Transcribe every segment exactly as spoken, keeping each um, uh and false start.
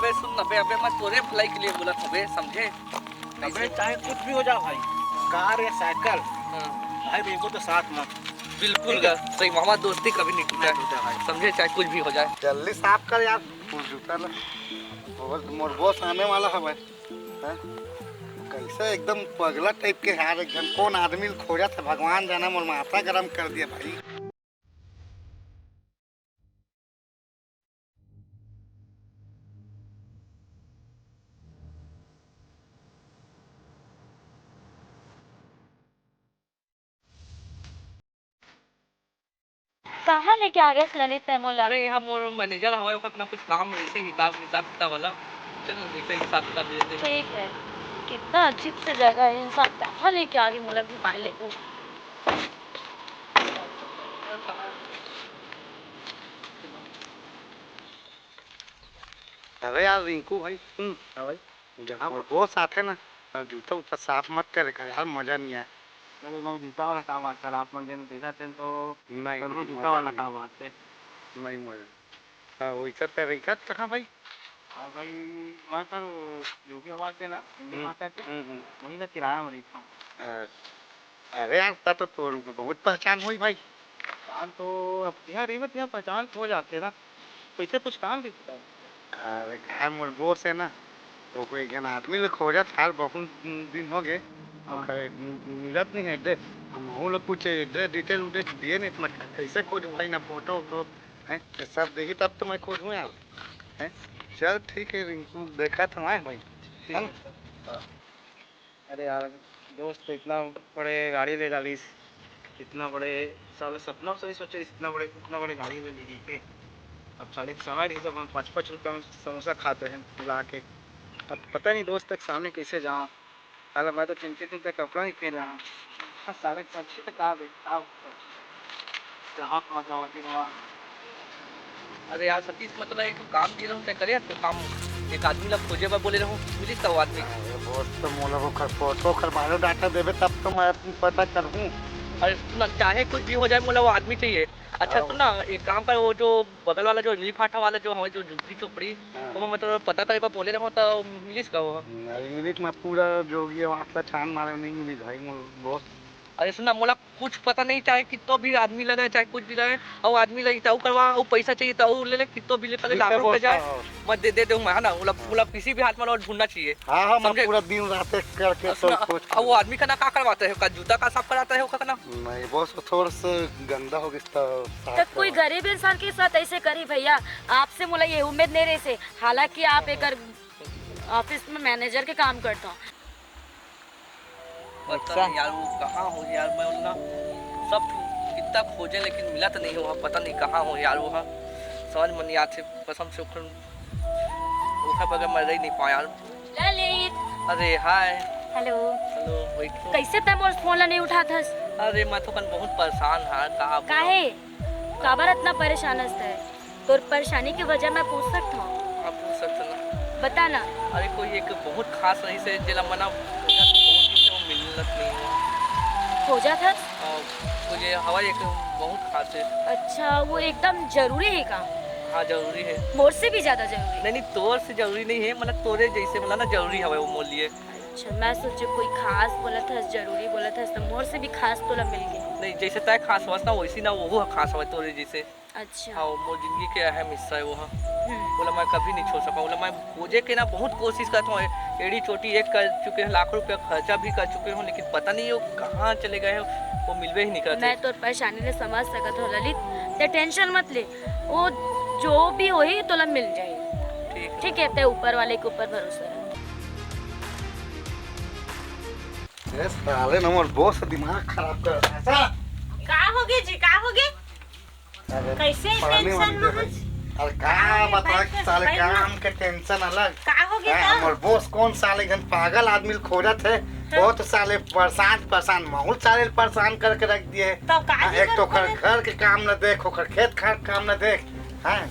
अबे सुन ना बे, अबे मैं तोरे भलाई के लिए बोलत हूँ बे, समझे? अबे चाहे कुछ भी हो जाए भाई, कार या साइकिल, हाँ। भाई देखो तो साथ में। बिल्कुल ठीक है। गा, सही मामा, दोस्ती कभी नहीं टूटा नहीं है। टूटा भाई। समझे, चाहे कुछ भी हो जाए। जल्दी साफ कर यार, कुछ जूता ना। मोर, मोर बॉस आने वाला है भाई। हैं? कैसे एकदम पगला टाइप के यार, एक जन कौन आदमी ल खोजत है, भगवान जाने, मोर माथा गरम कर दिया भाई। कहाँ लेके आ गए ललित तैं मोला? अरे, यहाँ मोर मैनेजर हवय, ओकर अपना कुछ काम रहिसे, हिसाब, हिसाब किताब वाला। चल, देखते हैं, हिसाब किताब दे देते हैं। ठीक है, कितना अजीब सी जगह है, इंसान कहाँ लेके आ गए मोला घुमाए ले। अरे यार रिंकू भाई, सुन। हाँ भाई। जहाँ मोर बॉस आथे ना, तब जूता उता साफ मत करे कर यार, मजा नहीं आए। अरे, मैं जूता वाला काम आता है, आप मन जन देखा थे तो नहीं, करूँ नहीं, जूता वाला नहीं। काम आते। नहीं मजा। हाँ, वैसा तरीका तो कहाँ भाई? हाँ भाई, मैं तो जो भी आवाज देना, हिंदी हम्म, भाषा के, हम्म, हम्म। वही ना किराया में रहता हूँ। अ, अरे यार, ता तो तोर बहुत पहचान होई भाई। पहचान तो अब यहाँ रही, यहाँ पहचान हो जाते ना। कैसे कुछ काम भी होता है? अरे, काय मोर बॉस है ना, तो कोई एक जन आदमी ले खोजत हाल बहुत दिन हो गए। हाँ। ओकर मिलत नहीं है एड्रेस। हम लोग कुछ एड्रेस, डिटेल उड्रेस दिए नहीं, तो मैं कैसे खोजूँ भाई, ना फोटो वोटो है, ये सब देखी तब तो मैं खोजूँ यार। हैं? चल ठीक है रिंकू, देखा था मैं भाई, है ना? अरे यार, दोस्त तो इतना बड़े गाड़ी ले डालिस, इतना बड़े, साले सपना से नहीं सोचे इतना बड़े, इतना बड़े गाड़ी ले ली के। अब साले समय नहीं तो हम पाँच पाँच रुपया में समोसा खाते हैं ला के। अब पता नहीं दोस्त तक सामने कैसे जाऊँ। साला मैं तो चिंतित हूँ, कपड़ा नहीं पहन रहा हूँ। हाँ, साले अच्छे तो कहा भाई, आओ। ग्राहक मत जाओ कि वहाँ। अरे यार सतीश, मतलब एक काम दिए रहूँ, तय करे यार, तो काम एक आदमी ला खोजे बर बोले रहूँ, मिलिस का वो आदमी? अरे बॉस, तो मोला ओकर फोटो, ओकर बायोडाटा देबे तब तो मैं पता करहूँ। अरे सुन ना, चाहे कुछ भी हो जाए, मोला वो आदमी चाहिए। अच्छा हाँ। सुन ना, एक काम कर, वो जो बगल वाला जो इमली फाटा वाला जो हमारे जो झुग्गी झोपड़ी, हाँ। वो मतलब पता करे बर बोले रहूँ तो मिलिस का वो? अरे मिलिस, मैं पूरा जो ये वास्ता छान मारे नहीं मिली भाई, मोर बॉस। अरे सुन ना, मोला कुछ पता नहीं, चाहे कितो भी आदमी लगे, चाहे कुछ भी लगे, अउ आदमी लगे तो अउ करवा, अउ पैसा चाहिए तो अउ ले ले, कितो भी ले, पहले ठीक है, लाख रुपए बॉस, जाए, हाँ। मैं दे, दे दूँ मैं, है ना? मतलब, हाँ। मतलब किसी भी हाथ में और ढूंढना चाहिए, हाँ, हाँ, मैं समझे? पूरा दिन रात एक करके अउ सुन ना, सब कुछ अउ वो आदमी का ना का करवाते हो, का जूता का साफ कराते हो का ना? नहीं बॉस, वो थोड़ा सा गंदा हो गया था, साफ तो कोई करवा। गरीब इंसान के साथ ऐसे करी भैया, आपसे मोला ये उम्मीद नहीं रही से, हालांकि आप एक ऑफिस में मैनेजर के काम करता हूँ। पता अच्छा। नहीं यार, वो कहाँ हो यार, मैं उतना सब कितना खोजे लेकिन मिला तो नहीं हुआ, पता नहीं कहाँ हो यार वो। समझ में नहीं आते कसम से, ओखर ओखर बगैर मैं रह नहीं पाया यार। ललित। अरे हाय। हेलो। हेलो, बैठो। कैसे तै मोर फोन ला नहीं उठात हस? अरे मैं तो कन बहुत परेशान हा, का बोलूं? काहे? काबर इतना परेशान हस तै? तोर परेशानी के वजह मैं पूछ सकत हूँ? हाँ, पूछ सकत ना। बता ना। अरे, कोई एक बहुत खास रहिसे, जेला मना खोजत हूँ, बहुत दिन से वो मिलत नहीं हुआ। खोजत हस? हाँ, मुझे हवा एक बहुत खास है। अच्छा, वो एकदम जरूरी है का? हाँ, जरूरी है। मोर से भी ज्यादा जरूरी? नहीं, नहीं, तोर से जरूरी नहीं है, मतलब तोरे जैसे, मतलब ना, जरूरी हवे वो मोर लिए। अच्छा, मैं सोचे कोई खास बोलत हस, जरूरी बोलत हस, तो मोर से भी खास तोला मिल गया। नहीं, जैसे तय खास हवस ना, वैसी ना वो खास हवे तोरे जैसे। अच्छा। हाँ, वो मोर जिंदगी के अहम हिस्सा है वो, हाँ। हम्म। बोला मैं कभी नहीं छोड़ सका, बोला मैं खोजे के ना बहुत कोशिश करता हूँ, एड़ी चोटी एक कर चुके हैं, लाखों रुपया खर्चा भी कर चुके हूँ, लेकिन पता नहीं वो कहाँ चले गए हैं, वो मिलवे ही नहीं करते। मैं तोर परेशानी ने समझ सकत हूँ ललित, ते टेंशन मत ले, वो जो भी होही तोला मिल जाही। ठीक है। ठीक है, ते ऊपर वाले के ऊपर भरोसा रख। ये साले न मोर बॉस दिमाग खराब कर रहा है। का होगे जी, का होगे? अरे, कैसे पानी टेंशन वानी में दे हस? भाई। अरे, का अरे, बताए, भाई, साले भाई, काम के टेंशन अलग। का होगे हाँ, तो? हमर बॉस कौन साले घन पागल आदमी ल खोजत है। हाँ। बहुत साले परेशान, परेशान, बहुत साले परेशान करके रख दिए। तो का हाँ, जी एक तो कर ओकर बोले? घर के काम न देख, ओकर खेत खार काम न देख। हाँ,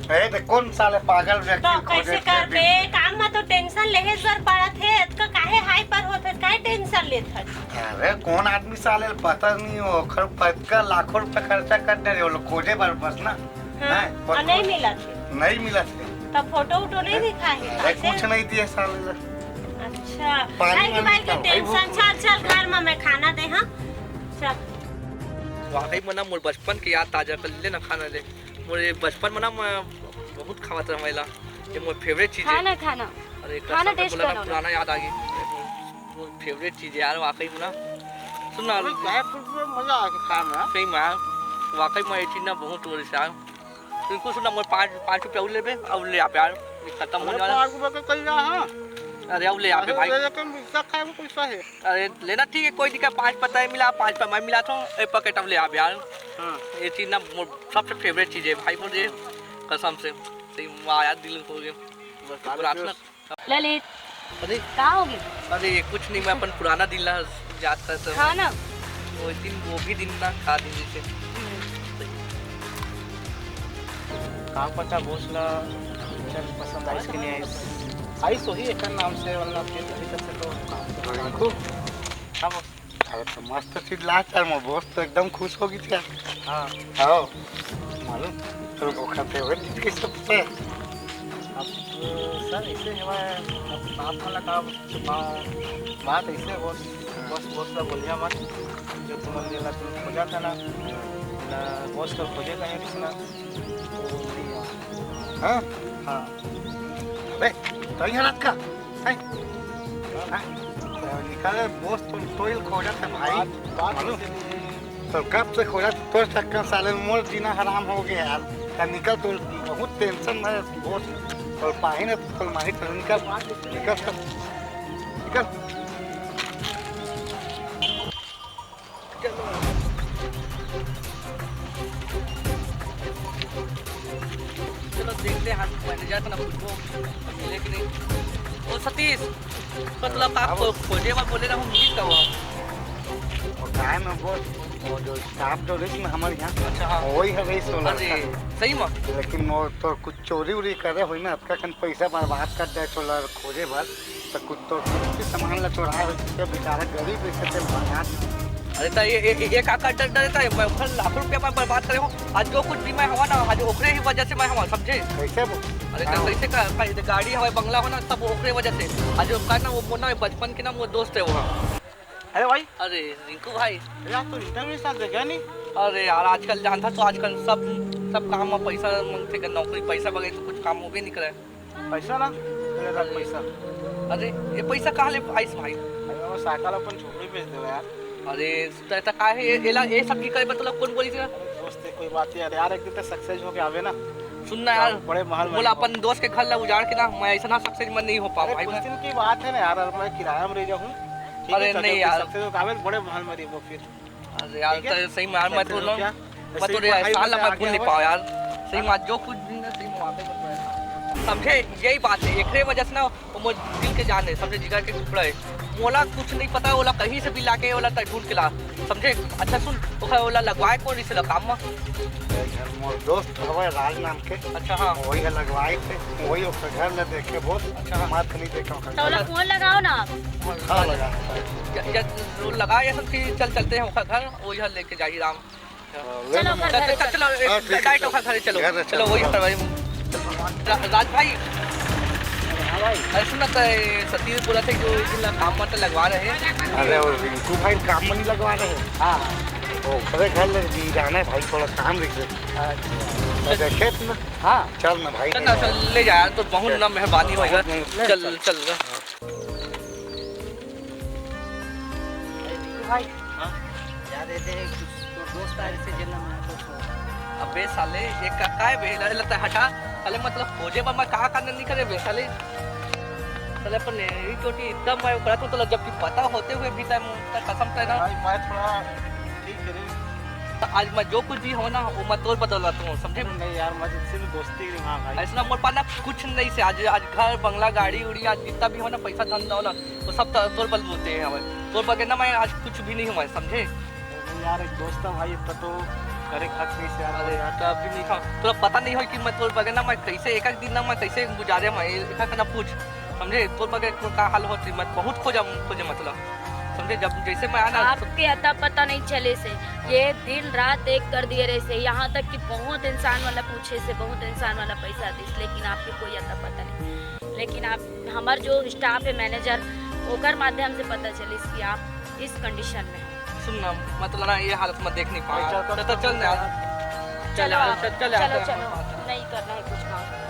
ए, देख, कौन साले पागल व्यक्ति तो खोजे कैसे थे करबे? काम में तो टेंशन लेहे जर पड़त है, इतका काहे हाइपर होत है, काहे टेंशन लेत है? अरे, कौन आदमी साले ल पता नहीं हो, ओकर पक्का लाखों रुपए खर्चा कर दे रहे हो लोग खोजे बर बस ना। हाँ, हैं? और नहीं मिलत है। नहीं मिलत है। फोटो उटो नहीं दिखाए हे? अरे, कुछ नहीं दिए साले ला। अच्छा। पानी भाई, वानी भाई के का भाई वो टेंशन। चल, चल, घर में मैं खाना दे, हाँ? चल। वाकई में ना, मोर बचपन के याद ताजा कर ले ना, खाना दे। मोर ये बचपन में ना, मैं बहुत खावत रहा महिला। ये मोर फेवरेट चीज है। खाना, खाना। अरे, खाना कसम से टेस्ट बोला ना, करो ना। पुराना याद आ गई। मोर फेवरेट चीज है यार, वाकई में ना। सुन ना। अरे, ड्राई फ्रूट में मजा आ गया खाए में। सही में यार, वाकई में ये चीज ना बहुत टोरिस यार। बिल्कुल, सुन ना, मोर पाँच, पाँच रुपया अउ लेबे, अउ ले आबे यार, ये खत्म होने अरे, वाला। पाँच रुपया का कहीं रहा, हाँ? अरे, अउ ले आबे अरे, भाई। ले लेकिन मिर्चा खाए में पैसा है। अरे, लेना ठीक है, कोई दिक्कत, पाँच पत्ता ये मिला, पाँच पत्ता मैं मिला था, एक पैकेट अउ ले आबे यार। हाँ। ये चीज ना मोर सबसे फेवरेट चीज है भाई, बोल ये कसम से, सही वाह यार, दिल हो गया। बस, आलू पुराना। ललित, अरे, का हो गया? अरे, कुछ नहीं, मैं अपन पुराना दिन ला याद करता हूँ। हाँ ना? वो दिन, वो भी दिन ना खा दिन जैसे। हम्म। का पता बॉस ला पिक्चर पसंद आइस कि नहीं आइस। आइस वही एकर नाम से, वरना फिर अभी तक से तो काम कर रहा हूँ। हाँ बॉस। अरे तो मस्त चीज ला यार, मोर बॉस तो एकदम खुश हो गई थी यार। हाँ। हाँ, मालूम, तो ओकर फेवरेट चीज कैसे पता है? अब सर, ऐसे हमारे अब आप वाला का छुपा, बात ऐसे है बॉस, बॉस, बॉस ला बोलिया मत, जो तुम मेला तुम खोजा था ना, ना बॉस तो खोजे था किसी ना, तो नहीं हुआ। हाँ? हाँ। अबे, तो यहाँ रात का? हैं? हाँ? निकाले बॉस, तुम तो ही खोजा था भाई। बात, बात मालूम? ऐसे नहीं है। तो कब से खोजा था, तोर चक्कर साले मोर जीना हराम हो गया यार। तो निकल, तो बहुत टेंशन में है बॉस। और पाही ना तो कल माही तो निकल, निकल तो, निकल। चलो। चलो देखते हैं, हम मैनेजर को ना पूछो, मिले कि नहीं। ओ सतीश, मतलब आप हाँ, खो-, खोजे बर बोले ना, हम मिली का हुआ? वो काय में वो, वो जो स्टाफ जो रही ना हमारे यहाँ, अच्छा, हाँ। वही है रही सोलर अरे, का। सही में? लेकिन वो तो कुछ चोरी उरी करे हुई ना, आपका कन पैसा बर्बाद कर दे सोलर खोजे बर। तो कुछ तो कुछ भी सामान ला चोराए हो, तो बेचारा गरीब ऐसे थे भगवान। अरे तो ये, ये, ये का, का डर, डर रहता है? मैं ओखर लाखों रुपया मैं बर्बाद करे हूँ। आज जो कुछ भी मैं हवा ना, आज ओकरे ही वजह से मैं हवा, समझे? कैसे वो? अरे तो हाँ। कैसे का, का, ये गाड़ी हवा, बंगला हो ना, सब ओकरे वजह से। आज जो का ना, वो मोर ना बचपन के ना, वो दोस्त है वो। अरे भाई। अरे रिंकू भाई। अरे आज तो रिंकू के साथ देखा नहीं। अरे यार, आजकल जानता तो आजकल सब, सब काम में पैसा मांगते कर, नौकरी, पैसा बगैर तो कुछ काम होबे नहीं करे। पैसा ना, तेरे रख पैसा। अरे, ये पैसा कहाँ ले आइस भाई? अरे, वो साइकिल अपन झोपड़ी बेच देवे यार। अरे, तो ऐसा का है? ये, ये ला, ये सब की करे मतलब कौन बोली थी? अरे, दोस्त है, कोई बात नहीं यार, यार, एक दिन तो सक्सेस होके आवे ना। सुन ना यार, बड़े महल में बोला रहो। अपन दोस्त के घर ला उजाड़ के ना, मैं ऐसा ना सक्सेस में नहीं हो पाऊँ अरे, भाई कुछ मैं। दिन की बात है ना यार, और मैं किराया में रह जाऊँ। ठीक अरे, है, चलो, नहीं फिर यार। सक्सेस होके आवे, बड़े महल में रहो फिर। अरे यार, ठीक है? तो सही में यार, मैं तो ना, मैं तो रे, साल ला मैं भूल नहीं पाऊँ यार। सही में, जो कुछ भी ना, सही में वापस मत आए। समझे? यही बात है, एकरे वजह से ना, वो मोर दिल के जान है, समझे, जिगर के टुकड़ा है। मोला कुछ नहीं पता, ओला कहीं से भी लाके, ओला तय ढूंढ के ला, समझे? अच्छा सुन, ओखर ओला लगवाए कौन इसे काम में? मोर दोस्त हवे राज नाम के। अच्छा, हाँ। वही है लगवाए थे, वही ओकर घर ले देखे बोल। अच्छा, हाँ। मार के नहीं देखा ओकर तो ओला घर। फोन लगाओ ना आप। हाँ, लगा। या, या, लगा, या सब चीज चल, चलते हैं ओकर घर, वही लेके जाही राम। हाँ, ले चलो, लो। घर, चल, घर चल, चलो। चलो, एक हाँ, ठीक है, डाइट चलो। ओखा घरे चलो। घर है, चलो। चलो, वही हटवाई। रा-, राज भाई। हाँ भाई। अरे सुन ना, तो ये सतीश बोला थे जो इतना काम मत लगवा रहे हैं। अरे, वो रिंकू भाई काम में नहीं लगवा रहे हैं। हाँ। वो खड़े घर लग भी जाना है भाई, थोड़ा काम लिख दे। अच्छा। मैं देखे ना। हाँ। चल ना भाई, चल ना, नहीं चल, आया। ले जा यार, तो बहुत चल। ना मेहरबानी होगा। बहुत मेहनत। चल, चल। चल। भाई। हाँ? यार, ये देख, तोर दोस्त आए से जेल में, तो, तो। अबे साले, ये का, काय बे? ला, ला, हटा। साले, मतलब, खोजे बर मैं का करने नहीं करे बे, साले? साले, अपन यही चोटी एकदम मैं ओकरा तो, तो जबकि पता होते हुए भी तय, तय कसम तय ना। भाई, मैं थोड़ा ठीक है रे। तो आज मैं जो कुछ भी हो ना, वो मैं तोर बदौलत हूँ, समझे? नहीं यार, मैं तुझसे भी दोस्ती नहीं, हाँ भाई। ऐसा ना, मोर पास ना कुछ नहीं से, आज, आज घर, बंगला, गाड़ी, उड़ी, आज जितना भी हो ना, पैसा, धन, दौलत, वो सब तो तोर बल बोलते हैं हमें। तोर बगैर ना मैं आज कुछ भी नहीं हूँ, समझे? अरे यार, एक दोस्त है भाई, इतना तो करे खर्च नहीं से यार। अरे यार, तो अभी नहीं था, तोरा पता नहीं हो कि मैं तोर बगैर ना मैं कैसे एक एक दिन ना मैं कैसे गुजारे, मैं एक एक ना पूछ, समझे? तोर बगैर को का हाल होती, मैं बहुत खोजा, खोजे मतलब। समझे, जब जैसे मैं आना आपके अता पता नहीं चले से, ये दिन रात एक कर दिए रहे से, यहाँ तक कि बहुत इंसान वाला पूछे से, बहुत इंसान वाला पैसा दिस, लेकिन आपके कोई अता पता नहीं। लेकिन आप, हमार जो स्टाफ है, मैनेजर, ओकर माध्यम से पता चलिस कि आप इस कंडीशन में हैं। सुन ना, मतलब ना, ये हालत में देख नहीं पाया। तो, तो चल ना। चलो आप, चल, चल, चलो चल। चलो, नहीं करना है कुछ काम।